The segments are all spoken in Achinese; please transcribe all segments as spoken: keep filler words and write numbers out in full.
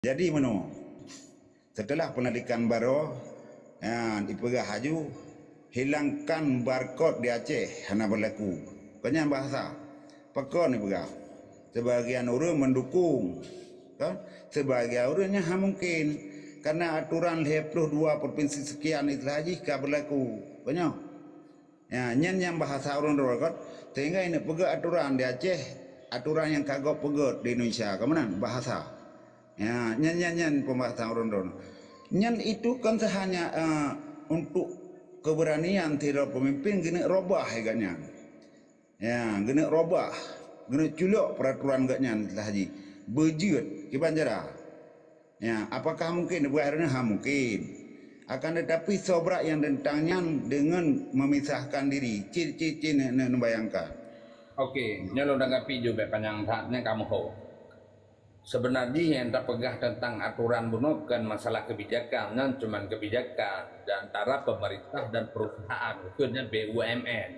Jadi meunoe, seuteulah peunaleukan baroe, nyan ipeugah laju, "Hilangkan barcode di Aceh, hana beulaku." Kon nyan bahasa. Pakon ipeugah? Sebagian ureuëng meundukung, kan? Sebagian ureuëng nyan hana mungken. Karena aturan lhée ploh dua propinsi sekian istilah jih ka beulaku. Kon nyoe. Ya, nyan nyang bahasa ureuëng droe kon. Sehingga ineuk peugét aturan di Aceh, aturan nyang ka gob peugét di Indonesia. Keu meunan bahasa. Ya, nyan, nyan, nyan pembahasan ureuëng droe. Nyan itu kan sehanya, eh, untuk keberanian sidroe pemimpin geuneuk robah gobnyan. Ya, geuneuk robah, geuneuk culok peraturan gobnyan istilah jih. Beujeuet, kiban cara. Ya, apakah mungkin dibuat hari ini? Ha, mungkin. Akan tetapi, soe brat nyang teuntang nyan deungon memisahkan diri. Cit, cit, cit, ne, ne, neubayangkan. Okey, nyoe lôn tanggapi ju bèk panyang that, nyan ka meuho. Sebenarnya nyang tapeugah tentang aturan bunoe bukan masalah kebijakan, nyan cuman kebijakan di antara pemerintah dan perusahaan, khususnya B U M N.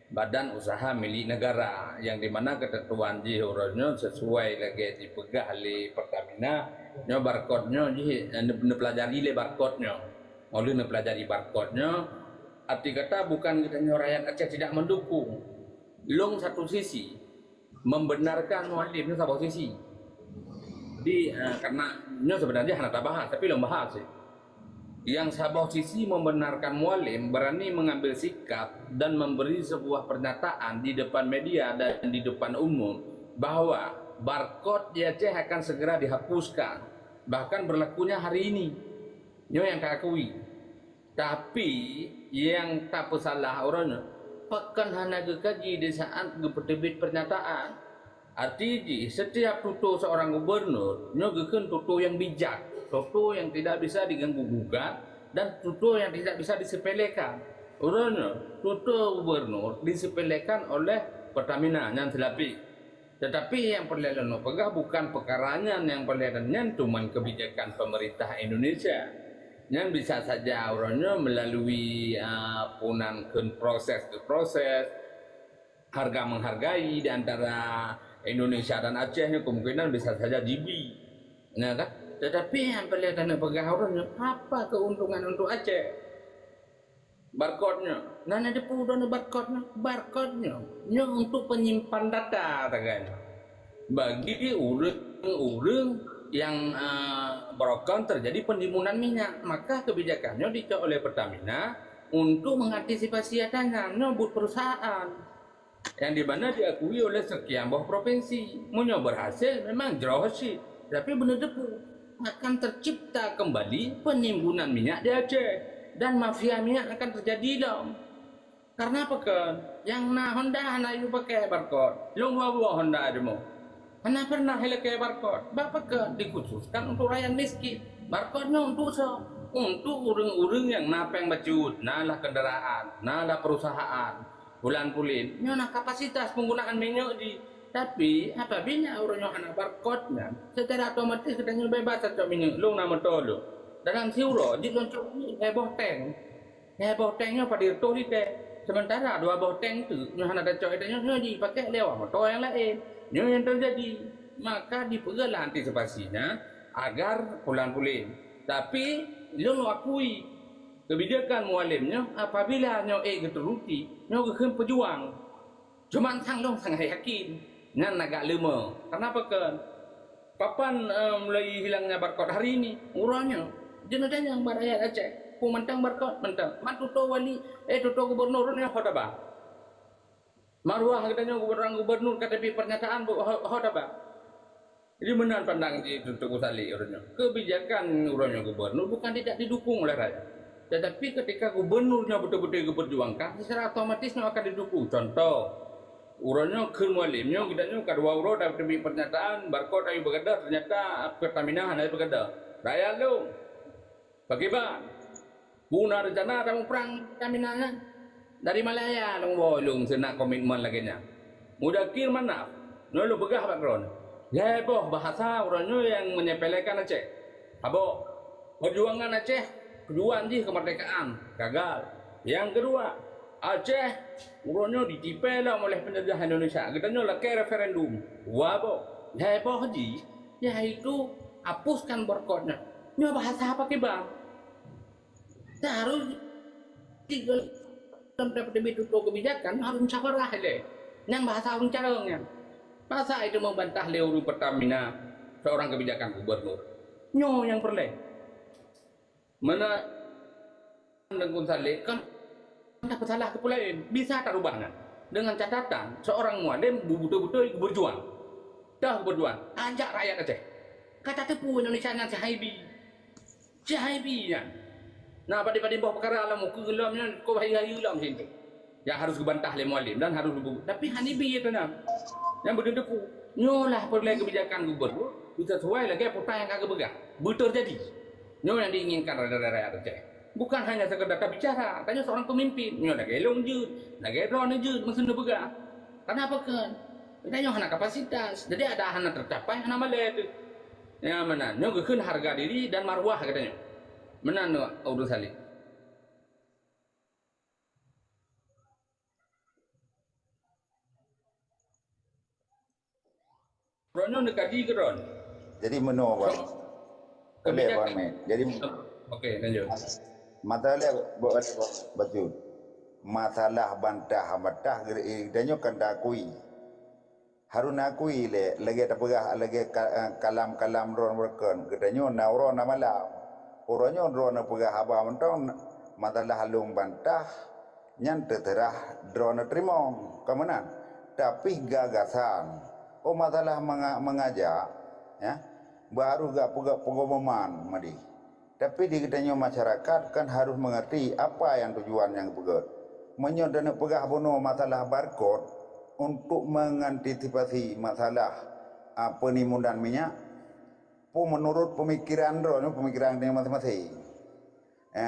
Badan usaha milik negara, nyang di mana ketentuan jih uroe nyoe sesuai lagèe jipeugah lé Pertamina, nyoe barcode nyoe jih, eh, ne-, neupelajari lé barcode nyoe. Óh lheueh neupelajari barcode nyoe, arti kata bukan geutanyoe rakyat Aceh tidak mendukung. Lôn satu sisi membenarkan Mualem nyoe saboh sisi. Jadi, eh, karena nyoe sebenarnya hana tabahas, tapi lôn bahas sih. Yang saboh sisi membenarkan Mualem berani mengambil sikap dan memberi sebuah pernyataan di depan media dan di depan umum bahwa barcode di Aceh akan segera dihapuskan, bahkan berlakunya hari ini. Nyoe nyang ka akui. Tapi, nyang tapeusalah uroe nyoe, pakon hana geukaji di saat geupeuteubiet pernyataan. Arti jih, setiap tutoe seorang gubernur, nyoe geukheun tutoe nyang bijak, tutoe nyang tidak bisa diganggu gugat, dan tutoe nyang tidak bisa disepelekan. Uroe nyoe, tutoe gubernur disepelekan oleh Pertamina nyan seulapih. Tetapi nyang peureulèe lôn peugah bukan peukara nyan, nyang peureulèe nyan cuman kebijakan pemerintah Indonesia. Nyan bisa saja uroe nyoe melalui, ah, punan kheun proses ke proses, harga menghargai di antara Indonesia dan Aceh ni kemungkinan bisa saja jibri. Nah, kan? Tetapi nyang peureulèe taneuk peugah uroe nyoe, apa keuntungan untuk Aceh? Barcode nyoe. Nah, na teupeue droeneuh barcode nyoe? Barcode nyoe, nyoe untuk penyimpan data sagai nyoe. Bagi ureueng-ureueng nyang, eh, beurokon terjadi penimbunan minyak, maka kebijakan nyoe dicok oleh Pertamina untuk mengantisipasi ata nyan. Nyoe buet perusahaan. Nyang di mana diakui oleh sekian boh provinsi. Meunyoe berhasil, memang jroh cit. Tapi beuneuh teupeue, akan tercipta kembali penimbunan minyak di Aceh. Dan mafia minyak akan terjadi lom. Karena pakon? Nyang na Honda hana yue pakai barcode. Lôn dua boh Honda deungoe. Hana pernah ilakèe barcode. Bak pakon? Dikhususkan untuk rakyat miskin. Barcode nyoe untuk soe? Untuk ureueng-ureueng nyang na péng bacut, na lah kendaraan, na lah perusahaan. Pulan-pulen, nyoe na kapasitas penggunaan minyeuk jih. Tapi, apabila ureueng nyoe hana barcode nyan, secara otomatis geutanyoe bebas tacok minyeuk lôn na moto lôn. Dalam siuroe jih lôn cok minyeuk lhèe boh tank. Lhèe boh tank nyoe padum reutôh liter. Sementara dua boh tank teuk nyoe hana tacok liter nyoe, nyoe jipakèk lé awak moto nyang laén. Nyoe nyang teujadi. Maka dipeugah lah antisipasinya agar pulan-pulen. Tapi, lôn akui, kebijakan Mualem nyoe, apabila nyoe ék geuturuti, nyoe geukheun peujuang. Cuman sang lôn sangat yakin, nyan agak leumah. Kenapa kan? Kapan, eh, mulai hilangnya barcode? Hari ini. Uroe nyoe. Jeuet neutanyong bak rakyat Aceh. Peue mantong barcode? Mantong. Man tutoe wali, eh, tutoe gubernur nyoe ho taba? Maruah geutanyoe gubernur, gubernur ka teubiet pernyataan bu-, ho, ho taba? Jadi meunan pandang jih Teuku Saleh uroe nyoe. Kebijakan uroe nyoe gubernur bukan tidak didukung oleh rakyat. Tetapi ketika gubernur nyoe beutôi-beutôi geuperjuangkan, secara otomatis nyoe akan didukung. Contoh, uroe nyoe kheun Mualem nyoe, geutanyoe ka dua uroe dah teubiet pernyataan, barcode ayue beugadôh, ternyata Pertamina hana beugadôh. Rakyat lôn, pakriban? Peue na reuncana tamuprang Pertamina nyan? Dari Malaya lôn woe lôn seunak komitmen lagèe nyan. Mudakir Manaf, nyoe lôn peugah bak droeneuh. Lhèe boh bahasa uroe nyoe nyang menyepelekan Aceh. Saboh, perjuangan Aceh, tujuan jih kemerdekaan, gagal. Nyang keudua, Aceh uroe nyoe ditipèe lom oleh penjajah Indonesia. Geutanyoe lakèe referendum. Dua boh. Lhèe boh jih, yaitu Hapuskan barcode nyan. Nyoe bahasa apa kiban? Dah harus tiga dalam dapet tutoe kebijakan harus musyawarah ilée. Nyan bahasa ureuëng carông nyan. Masa itu membantah lé ureuëng Pertamina seorang kebijakan gubernur. Nyoe nyang peureulée. Mana Teungku Saleh kan dah peusalah keu peulaén. Bisa tarubah nyan. Dengan catatan seorang mualem beutôi-beutôi berjuang. Dah berjuang. Ajak rakyat Aceh. Kata teupeu Indonesia nyan si Haibi. Si Haibi nyan. Nah, padé-padé boh peukara lam ukeue lom nyan, kok bahaya lom situ. Nyang harus geubantah lé mualem dan harus geu-, tapi hana ibi itu nah. Nyang beudeuh teupeu. Nyoe lah peureulée kebijakan gubernur, sesuai lagée peue nyang ka geupeugah. Beutôi jadi. Nyoe nyang diinginkan oleh rakyat Aceh. Bukan hanya sekedar tabicara, tanyoe seorang pemimpin. Nyoe lagée lôn jeuet, lagée droeneuh jeuet, meusun neupeugah. Kenapa kan? Tanyoe hana kapasitas. Jadi ada hana tercapai, hana malée tu. Ya, meunan. Nyoe geukheun harga diri dan marwah geutanyoe. Meunan nyoe, Abdul Salim. Droeneuh neukaji keu droen. Jadi meunoe, Bang. Boleh, Bang Meh. Jadi, okey, lanjut. Masalah, bacut. Masalah bantah-bantah, geutanyoe kan taakui. Harus akui lé, lagée tapeugah, lagée ka-, eh, kalam-kalam droen beureukeun, geutanyoe na uroe na malam. Uroe nyoe droeneuh peugah haba mantong, masalah lôn bantah, nyan teuseurah droeneuh teurimong, ka meunan. Tapi gagasan, oh, masalah menga-, mengajak, ya, baru gak peugah pengumuman madih. Tapi di geutanyoe masyarakat kan harus mengerti apa yang tujuan nyang geupeugét. Meunyoe taneuk peugah bunoe masalah barcode untuk mengantisipasi masalah, a, peunimunan minyak, peue meunurot peumikiran droeneuh, peumikiran geutanyoe maséng-maséng. A,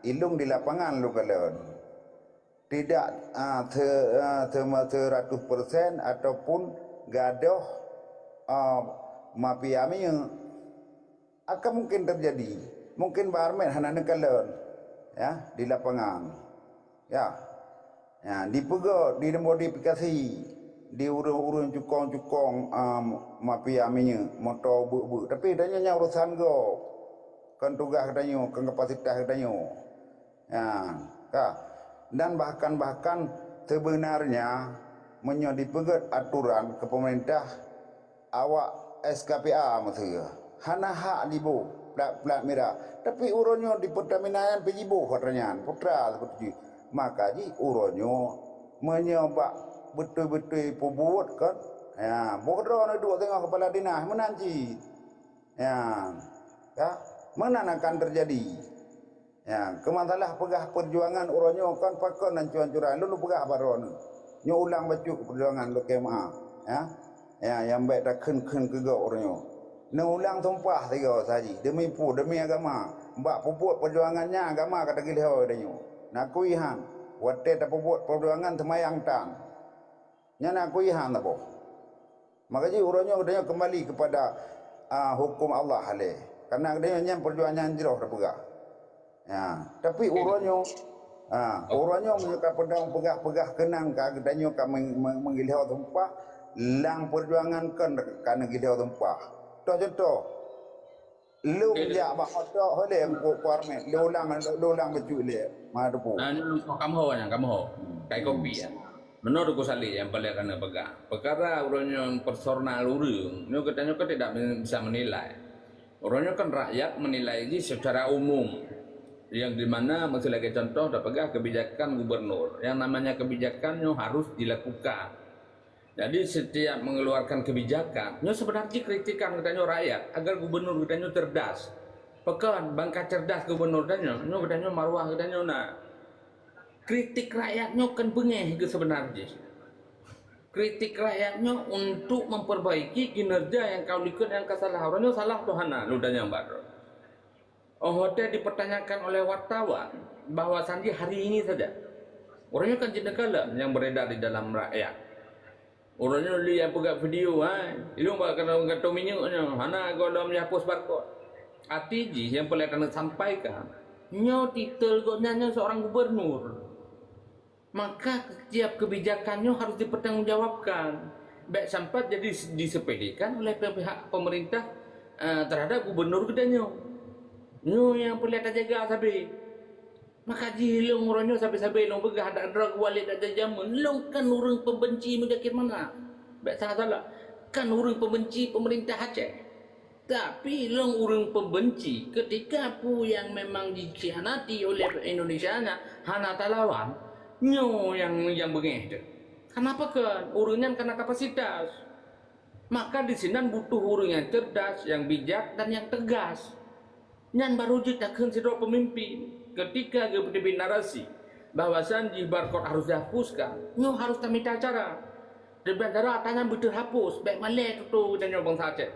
ilong di lapangan lôn kalon. Tidak, a, se-, a, se-, seratus persen ataupun gadôh, a, mafia minyeuk. Akan mungkin terjadi. Mungkin barmet hana neukalon, ya, di lapangan. Ya. Ya, dipeugét, dimodifikasi di ureuëng-ureuëng cukong-cukong, a, mafia minyeuk, moto beuk-beuk. Tapi tanyoe nyan urusan gob. Kon tugaih geutanyoe, kon kapasitas geutanyoe. Ya, ka. Dan bahkan-bahkan sebenarnya meunyoe dipeugét aturan keu pemerintah, awak S K P A meuseu hana hak jiboh plat-plat mirah. Tapi uroe nyoe di Pertamina nyan pih jiboh atra nyan, putra seperti itu. Maka jih uroe nyoe meunyoe bak beutôi-beutôi peubuet kan, ya, boh droeneuh duek teungoh kepala dinas meunan cit. Ya, ya, meunan akan terjadi. Ya, keu masalah peugah perjuangan uroe nyoe kon pakon hancur-hancuran. Lôn peugah baroe nyoe. Nyoe ulang bacut perjuangan lôn keu meu'ah, ya. Ya, nyang bèk takheun-kheun keu gob uroe nyoe. Neuulang sumpah sigoe saji, demi peue, demi agama. Bak peubuet perjuangan nyan agama ka teugeulhôi tanyoe. Nakui han, watèe tapeubuet perjuangan seumayang tan. Nyan nakui han saboh. Maka jih uroe nyoe geutanyoe keumbali keupada, a, huköm Allah lé. Karena geutanyoe nyan peujuangan nyang jroh tapeugah. Ya, tapi uroe nyoe, a, uroe nyoe meunyoe ka peudong peugah-peugah keunong ka geutanyoe ka meng-, meng-, menggeulhôi sumpah, lam peujuangan kon ka neugeulhôi sumpah. Toh contoh, Lôn jak bak moto holeh Teungku Armet, lôn ulang, lôn ulang bacut lé, ma teupeu. Nah, nyoe kamoe ho nyan, kamoe ho. Kai kopi ya. Meunoe Teungku Saleh nyang paleng kana peugah. Peukara uroe nyoe personal ureuëng, nyoe geutanyoe kan tidak bisa menilai. Uroe nyoe kan rakyat menilai jih secara umum. Yang di mana, miseu lagée contoh, tapeugah kebijakan gubernur. Yang namanya kebijakan nyoe harus dilakukan. Jadi, setiap mengeluarkan kebijakan, nyoe sebenarnya kritikan geutanyoe rakyat, agar gubernur geutanyoe cerdas. Pakon, ban ka cerdas gubernur geutanyoe, nyoe geutanyoe marwah geutanyoe na. Kritik rakyat nyoe kan beungéh geuh sebenarnya. Kritik rakyat nyoe untuk memperbaiki kinerja nyang ka likot nyang ka salah. Uroe nyoe salah toh hana, lôn tanyong bak droe. Oh, watée dipertanyakan oleh wartawan bahwa Sandi hari ini saja. Uroe nyoe kan jeuet neukalon nyang beredar di dalam rakyat. Uroe nyoe lé nyang peugah video, hai, ilong bak kantong, kantong minyeuk nyoe, hana gohlom jihapus barcode. Arti jih nyang peureulée taneuk sampaikan, nyoe titel gobnyan nyoe seorang gubernur. Maka setiap kebijakan nyoe harus dipertanggungjawabkan. Bék sampai jadi disepelekan oleh pihak pemerintah eh, terhadap gubernur geutanyoe. Nyoe nyang peureulée tajaga sabe. Maka jih lôn uroe nyoe sabe-sabe lôn peugah, dak droe geuwalét dak jajameun, lôn kan ureuëng pembenci Muzakir Manaf. Bék salah-salah, kan ureuëng pembenci pemerintah Aceh. Tapi lôn ureuëng pembenci ketika peue nyang memang dikhianati oleh Indonesia nyan hana talawan, nyoe nyang, nyang beungéh teuh. Kenapa kan? Ureuëng nyan kana kapasitas. Maka di sinan butuh ureuëng nyang cerdas, nyang bijak, dan nyang tegas. Nyan baru jeuet takheun sidroe peumimpin. Ketika geupeuteubit narasi bahwasan jih barcode harus dihapuskan, nyoe harus tamita cara. Deungon cara ata nyan beuteuhapus, bék malée tutoe geutanyoe bansa Aceh.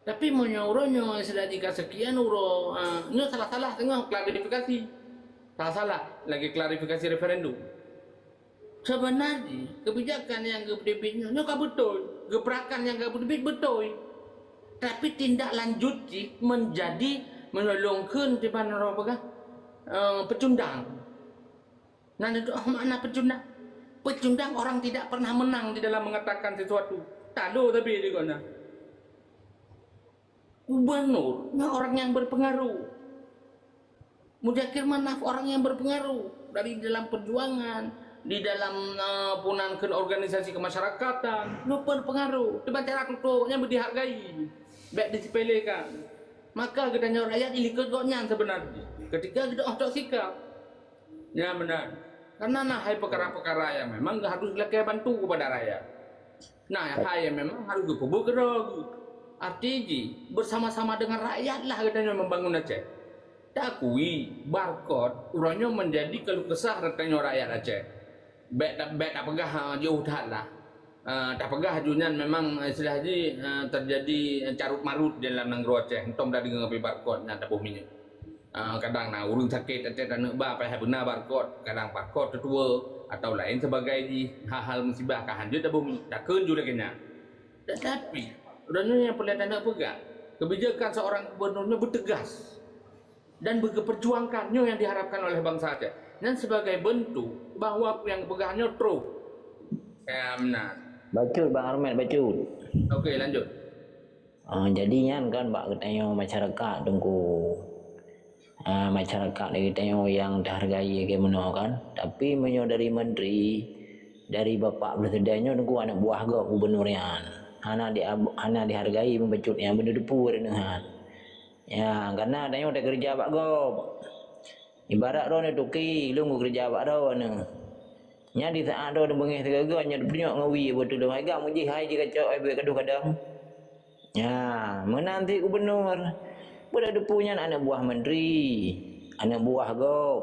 Tapi meunyoe uroe nyoe sudah jika sekian uroe, ah, nyoe salah-salah teungoh klarifikasi. Salah-salah lagi klarifikasi referendum. Sebenarnya kebijakan nyang geupeuteubit nyoe, nyoe ka beutôi, geupeurakan nyang ka geupeuteubit beutôi. Tapi tindak lanjut jih menjadi meunyoe lôn kheun diban droe peugah, eh, pecundang. Nan itu, oh, makna pecundang? Pecundang orang tidak pernah menang di dalam mengatakan sesuatu. Talo tapi di kona. Gubernur nyoe orang yang berpengaruh. Muzakir Manaf orang yang berpengaruh dari dalam perjuangan, di dalam, eh, punan kheun organisasi kemasyarakatan, nyoe berpengaruh. Deungon cara tutoe nyan beu dihargai, bék disepelekan. Maka geutanyoe rakyat ilikot gobnyan sebenarnya ketika geutanyoe tok sikap. Nyan meunan. Karena na hai peukara-peukara nyang memang harus geulakée bantu kepada rakyat. Nah, hai nyang memang harus geupeubuet keudroe. Arti jih, bersama-sama dengan rakyat lah geutanyoe membangun Aceh. Takui, barcode uroe nyoe menjadi keluh kesah geutanyoe rakyat Aceh. Bék ta-, bék tapeugah, ha, jiôh that lah. Ah, tapeugah aju nyan memang istilah jih, ah, terjadi carut marut di dalam nanggroe Aceh. Entom tadeungoe pih barcode nyan taboh minyeuk. Ah, kadang na ureuëng sakét, até taneuk ba, padahai beuna barcode, kadang barcode teutuwoe, atau laén sebagai jih hal-hal musibah ka hanjeuet taboh minyeuk, takheun ju lagée nyan. Tetapi, uroe nyoe nyang peureulée taneuk peugah, kebijakan seorang gubernur nyoe beutegas dan beugeupeujuangkan nyoe nyang diharapkan oleh bansa Aceh. Nyan sebagai bentuk bahwa nyang geupeugah nyoe troh. Ya, meunan. Bacut, Bang Armet, bacut. Okey, lanjut. Ah, jadi nyan kan bak geutanyoe masyarakat, Teungku. Ah, masyarakat geutanyoe nyang tahargai lagée meunoe kan. Tapi meunyoe dari menteri, dari bapak presiden nyoe, Teungku, aneuk buah gob gubernur nyan. Hana di-, hana dihargai, meubacut nyan beuneuteupeu ureuëng nyan. Ya, karena tanyoe takeureuja bak gob. Ibarat droeneuh tuki, lôn kukeureuja bak droeneuh. Nyan di saát droeneuh beungéh sigoe-goe, nyoe teupeunyoe ngon wie bak tulông. Hai gam jih hai jikacok, hai buet gadoh kadang. Nyan, meunan cit gubernur. Peue tateupeu nyan aneuk buah menteri, aneuk buah gob.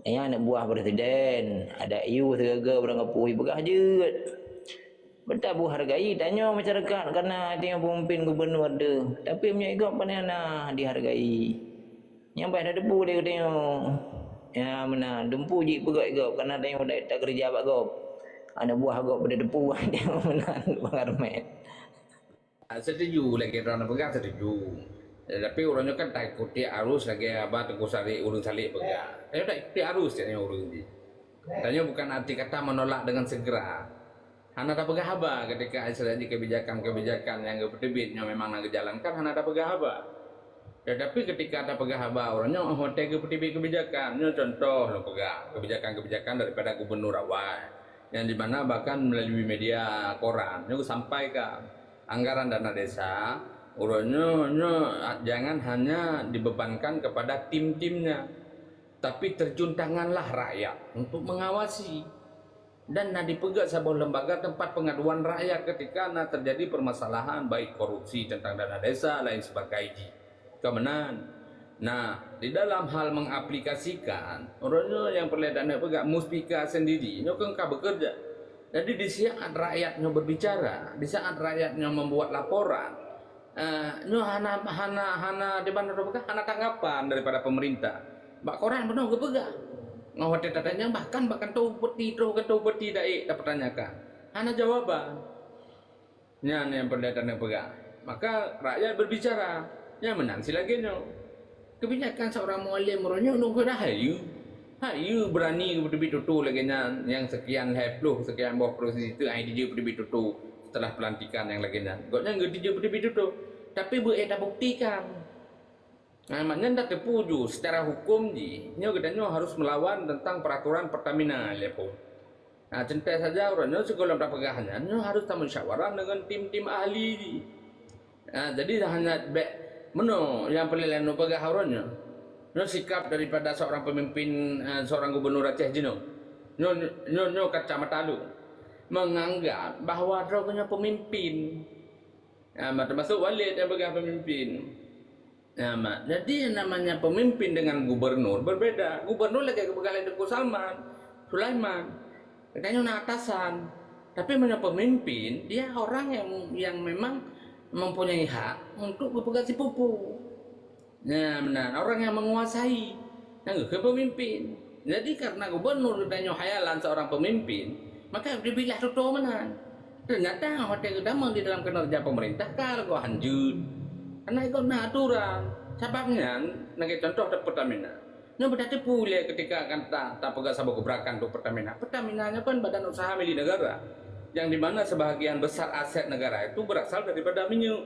Nyan aneuk buah presiden, ada iyu sigoe-goe barangkapeue peugah jeuet. Beutabu hargai tanyoe masyarakat karena tanyoe peumimpin gubernur teuh. Tapi meunyoe gob pane hana dihargai. Nyang paih na debu lé geutanyoe. Ya, meunan. Dumpu jih peugah gob karena tanyoe dak takeureuja bak gob. Aneuk buah gob pada debu tanyoe meunan, Bang Armet. Ah, setuju lagée droeneuh peugah, setuju. Tapi uroe nyoe kan taikuti arus lagée haba Teungku Salék, ureuëng Salék peugah. Tanyoe taikuti arus cit nyoe ureuëng jih. Tanyoe bukan arti kata menolak dengan segera. Hana tapeugah haba ketika istilah jih kebijakan-kebijakan nyang geupeuteubiet nyoe memang na geujalankan, hana tapeugah haba. Tetapi ketika tapeugah haba uroe nyoe, oh, watée geupeuteubiet kebijakan, nyoe contoh lôn peugah, kebijakan-kebijakan daripada gubernur awai, yang di mana bahkan melalui media koran nyoe geusampaikan anggaran dana desa uroe nyoe, nyoe jangan hanya dibebankan kepada tim-timnya, tapi terjun tanganlah rakyat untuk mengawasi. Dan na dipeugét saboh lembaga tempat pengaduan rakyat ketika na terjadi permasalahan, baik korupsi tentang dana desa, lain sebagainya. Keumeunang, nah, di dalam hal mengaplikasikan, uroe nyoe nyang peureulée taneuk peugah Muspika sendiri, nyoe kan ka bekerja. Jadi, di saat rakyat nyoe berbicara, di saat rakyat nyoe membuat laporan, eh, nyoe hana, hana, hana, di mana tu peugah, hana tanggapan daripada pemerintah. Bak koran bunoe geupeugah. Ngon watée tatanyong, bahkan bak kantô bupati, troh kantô bupati taék tapertanyakan. Hana jawaban. Nyan nyang peureulée taneuk peugah. Maka rakyat berbicara. Nyang meunan silagée nyoe. Kebanyakan seorang mualem uroe nyoe nunggu dah hayu. Hayu berani geuteubiet tutoe lagée nyan, nyang sekian lhée ploh, sekian boh provinsi teuh ai tijeuet peuteubiet tutoe setelah pelantikan nyang lagée nyan. Gobnyan geutijeuet peuteubiet tutoe. Tapi beu ék tabuktikan. Nah, maknyan dah teupeue ju secara hukum jih, nyoe geutanyoe harus melawan tentang peraturan Pertamina lé phon. Nah, teuntèe saja uroe nyoe sigohlom tapeugah nyan, nyoe harus tamusyawarah dengan tim-tim ahli jih. Nah, jadi hanya bèk meunoe nyang peureulèe lôn peugah uroe nyoe. Nyoe sikap daripada seorang pemimpin, eh, seorang gubernur Aceh jinoe. Nyoe, nyoe, nyoe kacamata lôn. Menganggap bahwa droe nyoe pemimpin. Ah, ma-, termasuk Walid nyang peugah pemimpin. Ah, ma-, jadi yang namanya pemimpin dengan gubernur berbeda. Gubernur lagèe geupeugah lé Teungku Salman, Sulaiman. Katanya na atasan. Tapi meunyoe pemimpin, dia orang yang, yang memang mempunyai hak untuk geupeugah sipupu. Nah, meunan, orang yang menguasai. Nyang geukheun pemimpin. Jadi, karena gubernur geutanyoe hayalan seorang pemimpin, maka dibilah tutoe meunan. Ternyata, watèe geutamong di dalam kinerja pemerintah, ka lagoe hanjeut. Karena ikot na aturan. Sabab nyan, lagèe contoh Pertamina. Nyoe beutateupeue lé ketika akan ta-, tapeugah saboh gebrakan untuk Pertamina. Pertamina nyoe kan badan usaha milik negara. Yang di mana sebahagian besar aset negara itu berasal daripada minyeuk.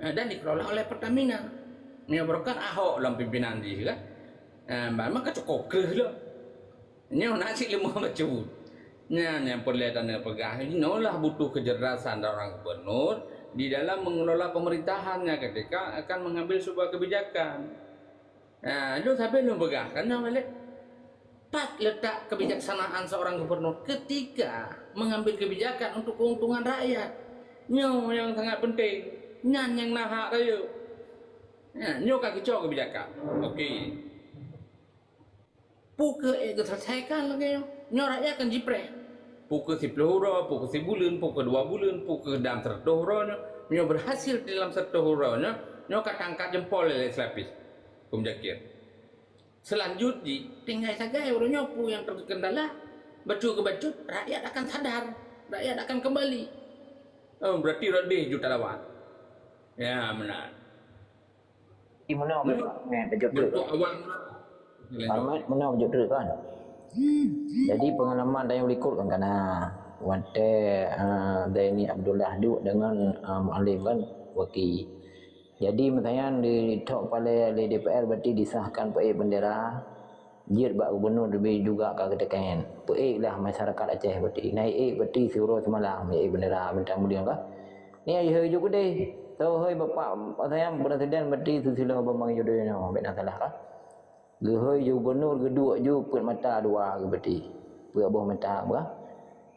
Eh, dan dikelola oleh Pertamina. Nyoe barokon Ahok lom pimpinan jih kan. Eh, ba-, maka cukôp kreueh lom. Nyoe na cit leumah bacut. Nyan nyang peureulèe taneuk peugah, inoe lah butuh kecerdasan seorang gubernur di dalam mengelola pemerintahannya ketika akan mengambil sebuah kebijakan. Nah, lôn sabe lôn peugah, kan nyoe balik. Pat letak kebijaksanaan seorang gubernur ketika mengambil kebijakan untuk keuntungan rakyat. Nyoe nyang sangat penting. Nyan nyang na hak rayeuk. Nah, nyoe ka geucok kebijakan. Okey. Peu kheueh ék geuselesaikan lagèe nyoe? Nyoe rakyat kan jipreh. Peu kheueh siplôh uroe, peu kheueh sibuleuen, peu kheueh dua buleuen, peu kheueh dalam seratus uroe nyoe. Nyoe berhasil di dalam seratus uroe nyoe, nyoe ka tangkat jempol lé Seulapis. Hukum Jakir. Selanjut jih, tinggai sagai uroe nyoe peue nyang terkendala, bacut keu bacut, rakyat akan sadar, rakyat akan kembali. Oh, berarti rot deh juta lawan. Ya, meunan. Di meunoe, hmm, bacut treuk. Bentuk awal mula. Hormat, meunoe bacut treuk kan. Jadi, pengalaman tanyoe likot kan kana. Watèe, ah, Zaini Abdullah duek dengan, ah, Mualem kan, waki. Jadi, meusayan di thok palai lé D P R berarti disahkan peuék bendera, jeuet bak gubernur leubeh juga ka geuteken. Peuék lah masyarakat Aceh berarti. Na ék berarti siuroe seumalam, ék bendera bintang mulia ka. Ni ayah ju keudeh. Teuhôi bapak sayang presiden berarti seusiloe bak Bang Yudhoyono, bèk na salah ka. Geuhôi ju gubernur geuduek ju peuet mata dua geuh berarti. Peuet boh mata ka.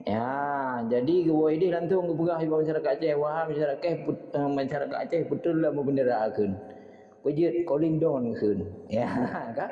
Ya, jadi geuwoe ideh langsung geupeugah bak masyarakat Aceh, wahai masyarakat Aceh, put-, eh, masyarakat Aceh, beutôi lah meubendera kheun. Peujeuet kolindon kheun. Ya, ka?